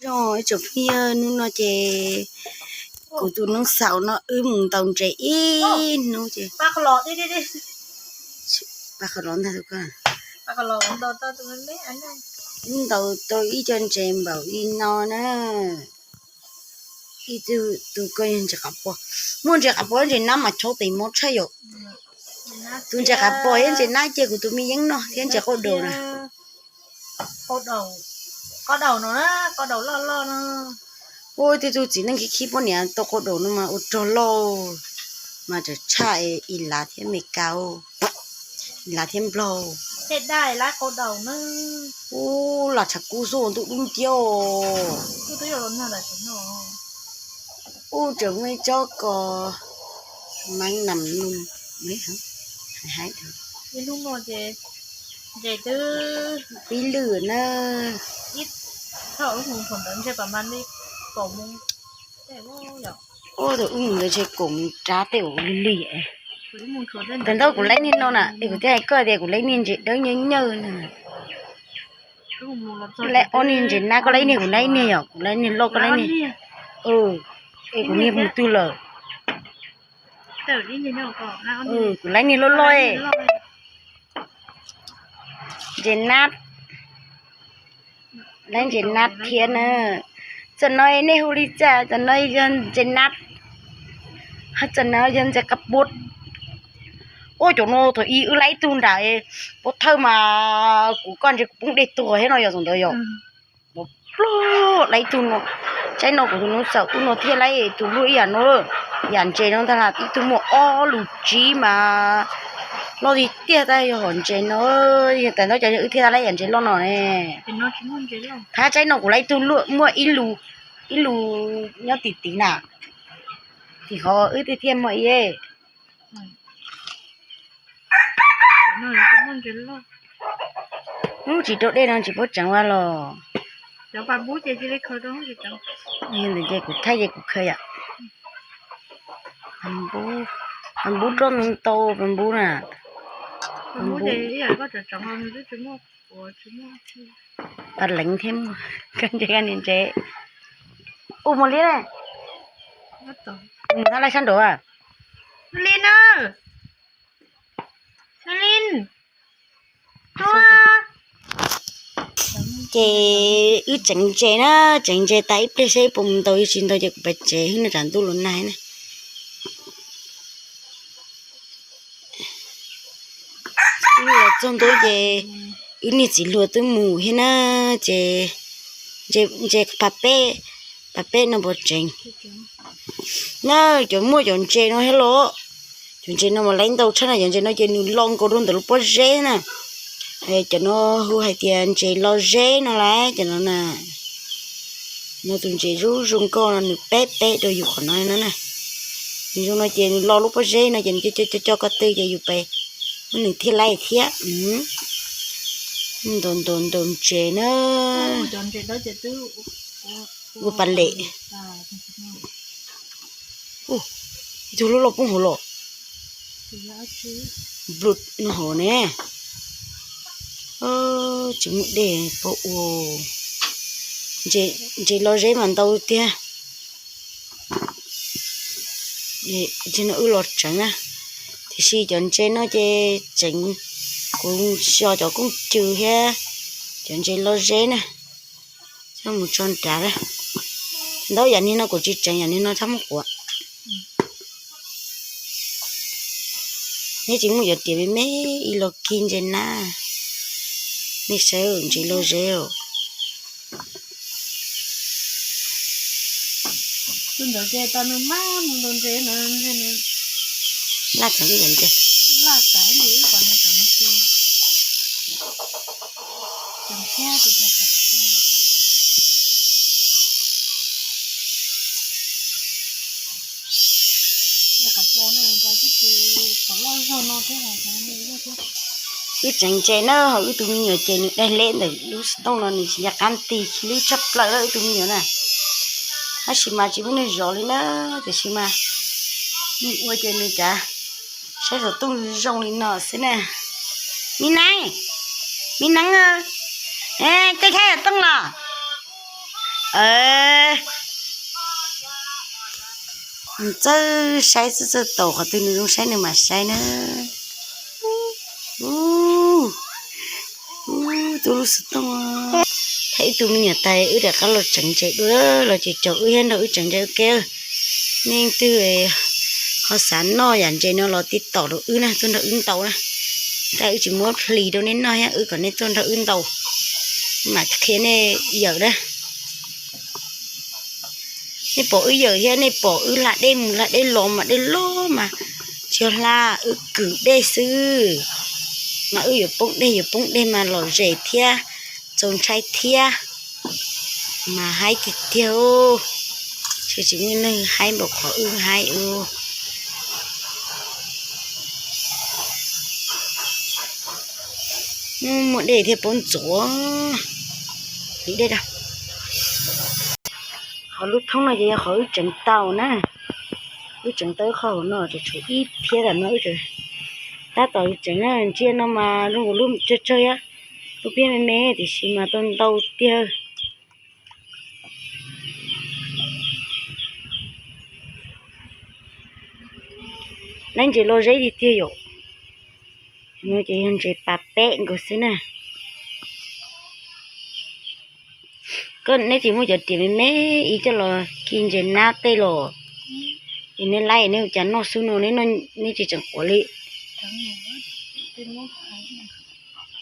Ib tsoom phooj ywg, hnub no ces kuv tus noob xaus no wb mus ntaus ntses ib hnub ces, wb ntaus tau ib co ntses npaum li no na. Ib tug, tus koj yog ntses qav pos, muaj ntses qav pos ntses nab mas chob tes mob tshaj yom. Tus ntses qav pos thiab ntses nab cia kuv tus me yeeb noj thiab ntses qau daus na. Ua tej tug txiv neej khib khib poj niam tau qau daus no mas ua rog loj mas tseem tshaj Ilav thiab Meskas, Ilav thiab Nplog. Ub, lam tshav kub xwb ntuj dub nciab os. Ub, tseem muaj ib tsob kos meeb nam num, hais hais pib lwj na. Ub, tus wb mus ntawd ntshe koom mus rab tej ua lig lig. Thaum ntawd kuv laib niag no na, es kuv thiaj hais koj tias kuv laib niag ntses dawb nyawj nyawj na. Laib ob niag ntses nab, koj laib niag, kuv laib niag, yog kuv laib niag loj koj laib niag. Es kuv niag mus twg lawm? Kuv laib niag loj loj. Ntses nab, laib ntses nab thiab na. Tam no nej hu li cas? Tam no yog ntses nab, ho tam no yog ntses qav pos. Ua cov no thaum ub wb laib ib tug nram pov thawj mas kuv koj ntses kuv poob dej tuag thiab no yog thaum ntawd yog. Plog laib ib tug no, tsaib no kuv tus noob xaus ub no thiaj laib tus luaj ib yam no, yam ntses no ntag las ib tug muaj ob lus tsib mas loj tiag tiag tab yog hom ntses no. Yog tas ntawd cov wb thiaj laib yam ntses loj no ne. Thab tsaib no kuv laib ib tug luaj muaj ib lus, ib lus nyob tim tim na, tim qhov wb thiaj thiaj muaj ib. Hnub tsis rau dej no tsis paub tseev ua los. Ntawd ces kuv thaij ces kuv khaws yom. Pas npub roj ntau pas npub na. Pas leev thiab muaj koj ntses koj niag ntses. Ua mus li ne. Mus thab laij sab nraud a. Li na. Ces wb tseev ntses na, tseev ntses tas ib pliag seb puas mus ntaus, yog tsis ntaus ces kuv pais tsev, hwb no tsam ntuj los nag na. Wb los txog ntua ces wb niag txiv hluas twb mus thiab na, ces ntses pas peb, pas peb no puas tseev na. Cov muaj cov ntses no thiab los, cov ntses no mas laib ntau tshaj na, cov ntses no ces nws lo nkaus rau ntawm lub pob zeb na. Cov no hu hais tias ntses lo zeb no lauj, cov no na. No tus ntses zoo zoo nkauj no nws peb peb rau yus qhov no no na. Nws zoo no ces nws lo lub pob zeb no ces nws coj coj coj ko tw ces yus pais, nws thiaj laib thiab. Ntaus ntaus ntaus ntses na. Ua pas lem. Ib tug loj loj poob hauv los. Nplua no hauv ne. Tsis muaj dej pab ua. Ntses lo zeb mas ntau tiag. Tsis no wb los tseev na, tiam sis cov ntses no ces tseev, kuv xyo cov kooj cw thiab cov ntses lo zeb na, coj mus tso nrad. Ntau yam niag no kuv tsis tseev, yam niag no txhob muab quav. Neb tsis muaj yuav tias me me ib lo kig ntses na, nej saib ntses lo zeb. Laj tseem ib yam ntses. Wb tseev ntses na, ho wb tus me nyuam ces nws daig leb ntawm lub xov tooj no nws tsis nco qab tig, chim lwb tshaj plaws na wb tus me nyuam na. Tab sis mas tsis muaj neeg zov li na, tiam sis mas nws ua ces nws cav saib xov tooj zoo li no xwb na. Mi neeb, mi neeb, koj saib xov tooj los? Nws txawj saib, txawj txawj taus qhov twg nws zoo saib nws mam saib na. Ub, ub, tub lub xov tooj. Thaum ib tug me nyuam tais wb rov qab los tseev ntses dua, los tseem caum wb thiab nrog wb tseev ntses ua ke. Nej twg ho xav noj yam ntses no los tiv tom rau wb na, tuaj nrog wb ntaus na. Tab wb tsis muab plis rau nej noj thiab, wb kom nej tuaj nrog wb ntaus, mam qhia nej yawm na. Nej pom wb yawm thiab, nej pom wb hla dej mus hla dej los mas dej loj mas tsis yog hla, wb kwm dej xwb. Mas wb yuav poob dej, yuav poob dej mas lom zem thiab, txaus ntshai thiab, mas haib tiag tiag. Tsis, tsis muaj neeg haib npaum qhov wb haib ua. Muaj dej thiaj paub ntxuav. Hliv dej rau. Qhov lub thoob no ces yog qhov wb tseev tau na. Wb tseev tau ib qho hauv no ces tshuav ib phiab tam no wb tab tom tseev na. Ntsia no mas zoo lub tsawg tsawg thiab, lub phiab me me tiam sis mas tau ntau tiag. Laib ntses loj zeb tiag tiag yom. No ces yog ntses pas peb nkaus xwb na. Koj neb tsis muaj cov riam me me ib coj los khi ntses nab tej los, es neb laib neb ua cas noj xwb no, neb tsis tseem quav li.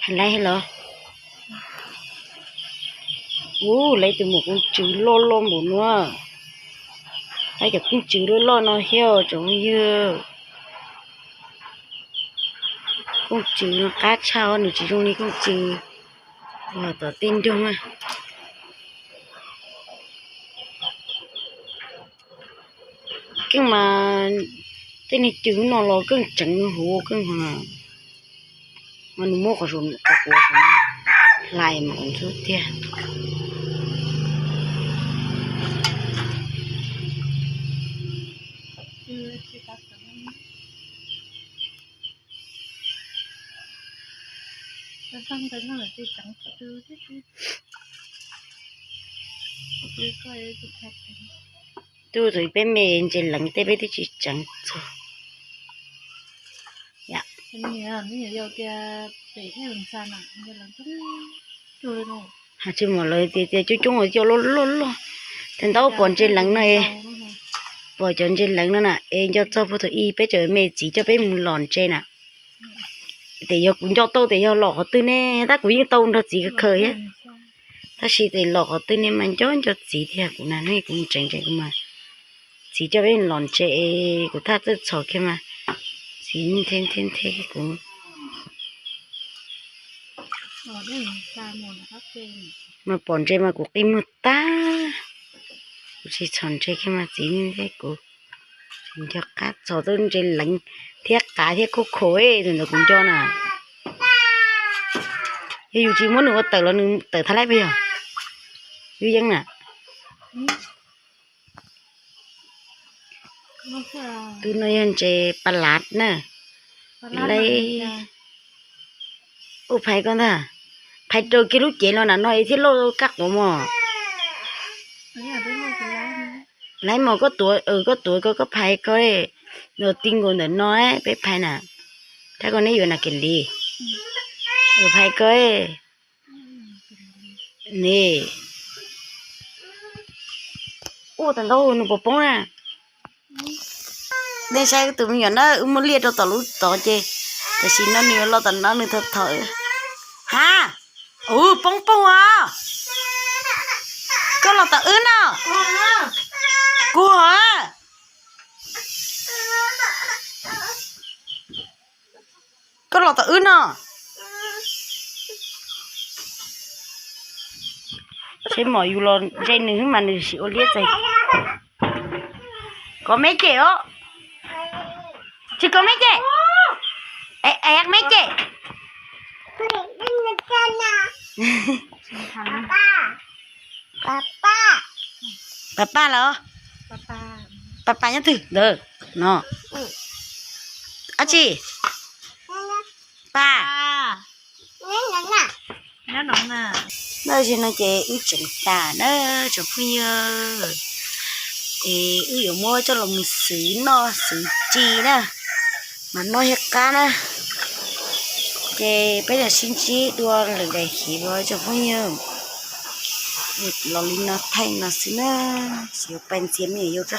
Hais laib los. Ub, laib tus muam kooj tswv loj loj npaum no. Laib cov kooj tswv loj loj no thiab tsoom phooj ywg. Kooj tswv no qab tshaj, nws tsis zoo li kooj tswv tom tej nroog na. Keej mas tej niag cw no los keej tseev huv keej, mas nws muab qhov, qhov kuav hlais mas ntxub tiag. Tub txog peb me ntses leev tej peb twb tsis tseev txog. Has tsis muaj lawv tias tias coob coob coj loj loj loj. Tes ntau pom ntses leev no, pom cov ntses leev no na es nco txog puag thaum ub peb tseem me txiv coj peb mus lom ntses na. Tes yog kuv nco tau tes yog lom qhov twg ne, tab kuv yeej tau nrog txiv khaws thiab. Tab sis tes lom qhov twg ne mas nco nco txiv tiag kuv na, kuv mus tseev ntses kuv mas txiv coj peb lom ntses es kuv thaj txawj txhom kiag mas txiv nthe nthe nthe kuv. Mas pom ntses mas kuv qi muag tag, kuv tsis txhom ntses kiag mas txiv nthe kuv. Nco qab txhom tau ntses leev thiab qav thiab khuj khov tus ntawd kuv nco na. Yog yus tsis muab nws ua tawm los nws tawm thaj laib pes yog yub yeeb na. Tus no yog ntses pa lav na. Laib ua phais koj ntag. Phais raws kiag lub cev los na no es thiaj loj kab quav mog. Laib mog, koj tuav, koj tuav koj, koj phais koj, nws ti nkaus ntawm no peb phais na. Thab koj neb yuav na kiag li. Phais koj ne. Ua tas ntau nws puas poob na. Nej saib tus me nyuam na, wb muab liaj rau tom lub tod ces tam sim no nws los tom no nws thov thov. Ha, ua poob poob os. Koj los tom wb no. Kuv hov. Koj los tom wb no. Seb mom yus los ntse nws xwb mas nws sim ua liab txaig. Kov me cem os. Tsis kov me cem. Es me cem. Pab pab los? Pab pab nyob twg ntawd no? Ab tsi? Pab. Tam sim no ces wb tseem tas na tsoom phooj ywg, es wb yuav muab coj los mus xwv noj xwv ris na, mas noj thiaj qab na. Ces peb los sib ntsib dua lwm daim hiv tsoom phooj ywg. Los li no thaij no xwb na, tsis yuav pais ntxias me nyuam yaus tso.